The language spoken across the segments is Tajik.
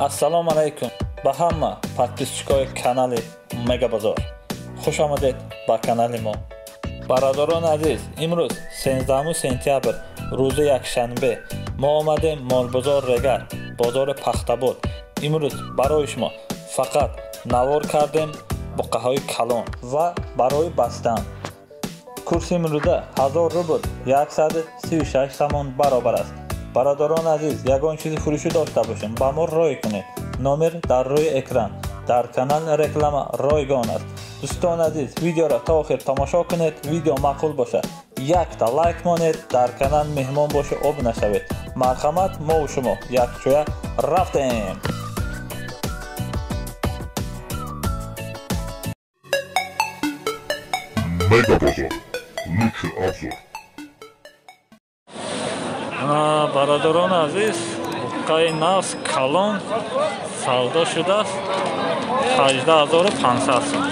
Ассалому алайкум ба ҳама подписчикои канали Мегабозор. Хуш омадед ба канали мо. Бародарони азиз, имрӯз 13 сентябр, рӯзи якшанбе, мо омадем молбозор Регар, бозори Пахтабод. Имрӯз барои шумо фақат навор кардем буққаҳои калон ва барои бастан. Курси имрӯза 1000 рубл 136 сомон баробар аст. Бародарони азиз, ягон чизи фурӯшӣ дошта бошем, ба мо рой кунед. Номер дар рӯи экран, дар канал реклама ройгон аст. Дӯстони азиз, видеоро то охир тамошо кунед. Видео маъқул бошад, якта лайк монед, дар канал меҳмон боша об нашавед. Марҳамат, мо шумо якҷоя рафтем. Мегабозор. Лучший обзор. Бародарони азиз, буққаи нав калон савдо шудааст 18500 сом.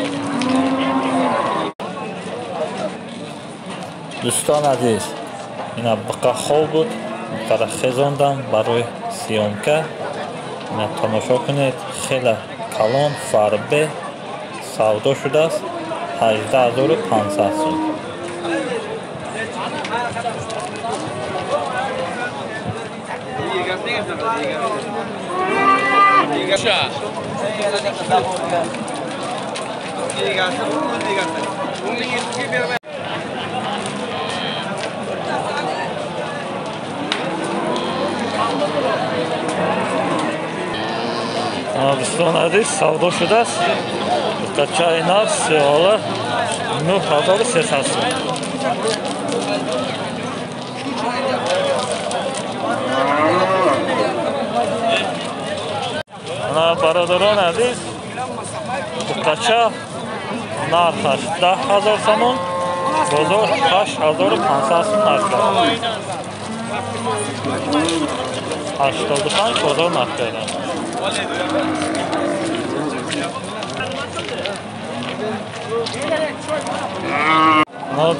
Дӯстони азиз, ина буққа хоб буд, буққара хезондам барои съёмка. Ина тамошо кунед, хеле калон фарбе савдо шудааст 18500 сом. Дӯстони азиз, савдо шудааст буққачаи нав сиёла 9300 сом. Бародарони азиз, буққача нархаш 10000 сомон, бозор 8500 сом нарх кард. 85 бозор нарх кард.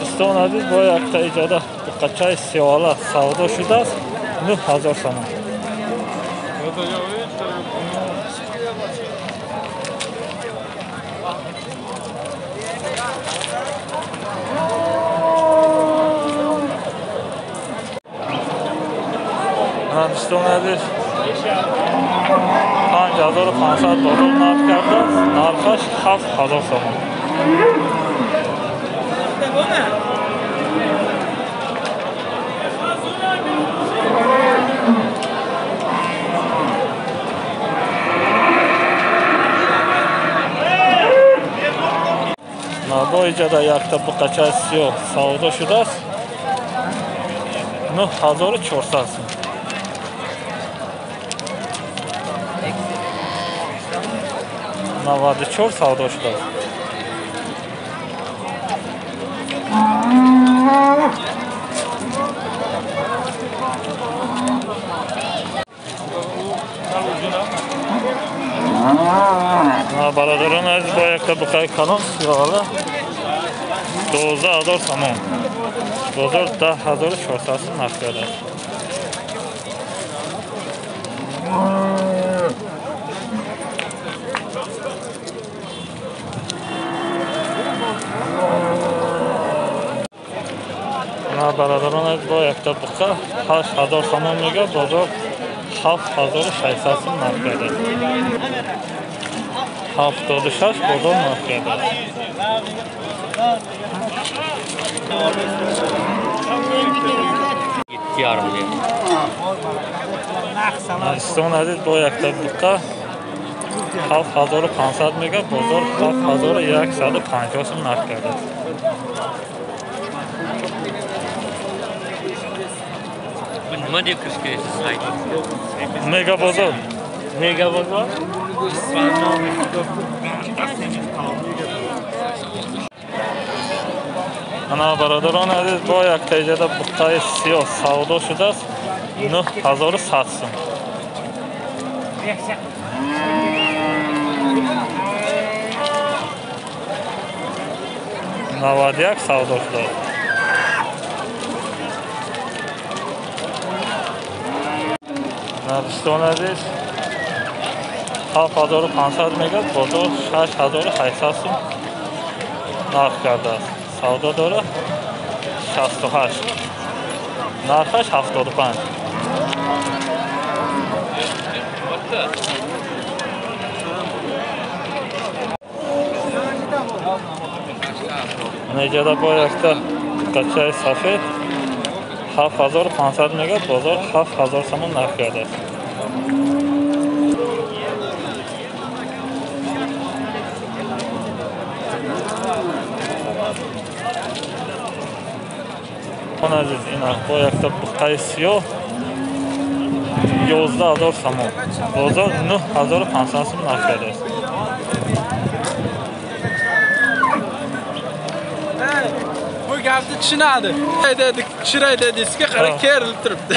Дӯстони азиз, бо якта иҷода буққачаи сиёла савдо шудааст 9000 сомон. Дӯстони азиз, 5500 бозор нарх кардааст, нархаш 7000 сомон. Бо иҷода якта буққачаи сиёҳ савдо шудааст 9400 сом. 94 савдо шудааст. Бародарони азиз, бо якта буққаи калон сиёҳала 12000 сомон, бозор 10400 сом нарх кардааст. Бародарон азиз, бо якта буққа 8000 сомон мегӯяд, бозор 7600 сом нарх кардааст. 76 бозор нарх кардааст. Дӯстони азиз, бо якта буққа 7500 мегӯяд, бозор 7150 сом нарх кардааст. Nima deb kirish kerak sayt? Мегабозор. Мегабозор? Ана бародарони азиз, бо якта иҷода буққаи сиёҳ савдо шудааст 9100 сом. 91 савдо шудааст. Дӯстони азиз, 7500 мегӯяд, бозор 6800 сум нарх кардааст. Савдо дорад 68, нархаш 75. Неҷада бо якта қачаи сафед 7500 мегӯяд, бозор 7000 сомон нарх кардааст. Азиз, ина бо якта буққаи сиёҳ 11000 сомон, бозор 9500 сом нарх кардааст. Bu gapni tushunadi. Dedi, tushiray dedingizki, qara kerilib turibdi.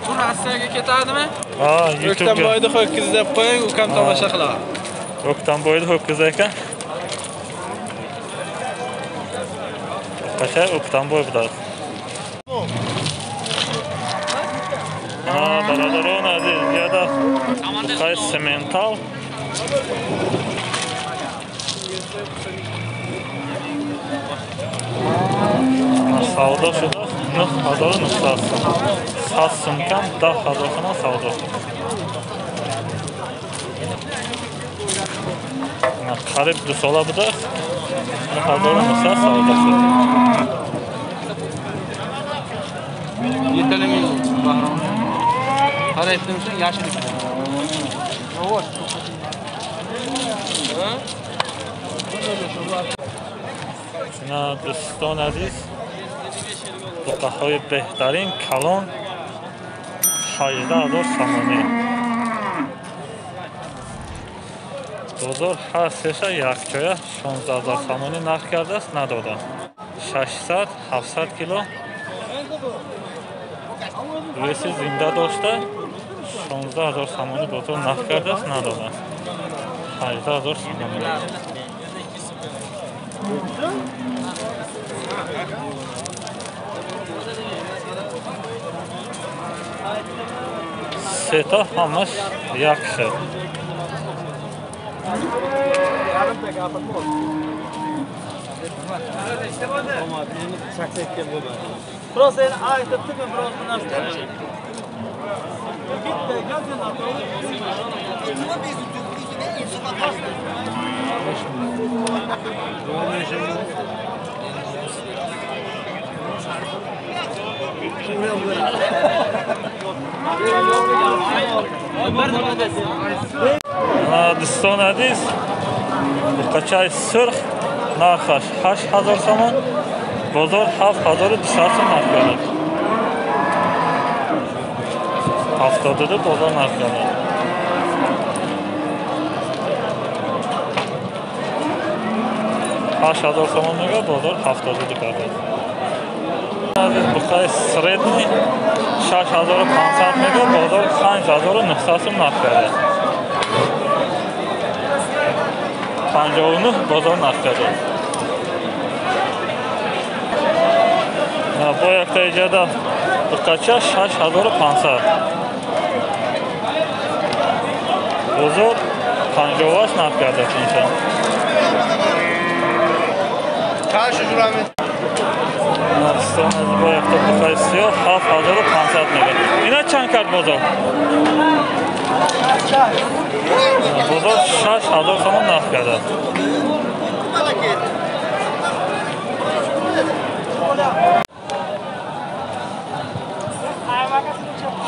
Bu Rossiyaga ketadimi? Ha, YouTube'ga. O'ktamboyni ho'kiz deb qo'ying, ukam tomosha qiladi. O'ktamboyni ho'kiz ekan. Qachon O'ktamboy bo'ladi? Ha, бародарон азиз, зиёда буқаи сементал савдо шуда 9900 сом. 100 сум кам 10000 сомон савдо шуд. Қариб 2 сола будааст, 9900 савдо шуд. Yetalimiz Bahrom. Qara aytdimsan, yashil. Ина дӯстон азиз, буқаҳои беҳтарин калон 18000 сомонӣ. Бозор ҳар сеша якҷоя 16000 сомонӣ нарх кардааст, надодам. 600-700 кило веси зинда дошта 16000 сомонӣ бозор нарх кардааст, надодам. 18000 сомонӣ. Сета ҳамаш як хел. Дӯстон азиз, буқачаи сурх нархаш 8000 сомон, бозор 7200 сом нарх кардааст. 72 бозор нарх кардааст. 8000 сомон мегӯяд, бозор 72 кардааст. Азиз, буқаи средний 6500 мегӯяд, бозор 5900 сом нарх кардааст. 59 бозор нарх кардааст. Бо якта иҷода буқача 6500, бозор 58 нарх кардааст иншо. Бо якта буқаи сиёҳ 7500 мегӯяд. Ина чанд кард бозор? Бозор 6000 сомон нарх кардааст.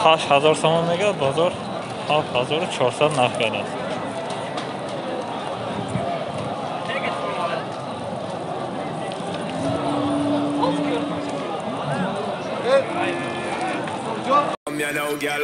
8000 сомон мегӯяд, бозор 7400 нарх кардааст. You know, girl.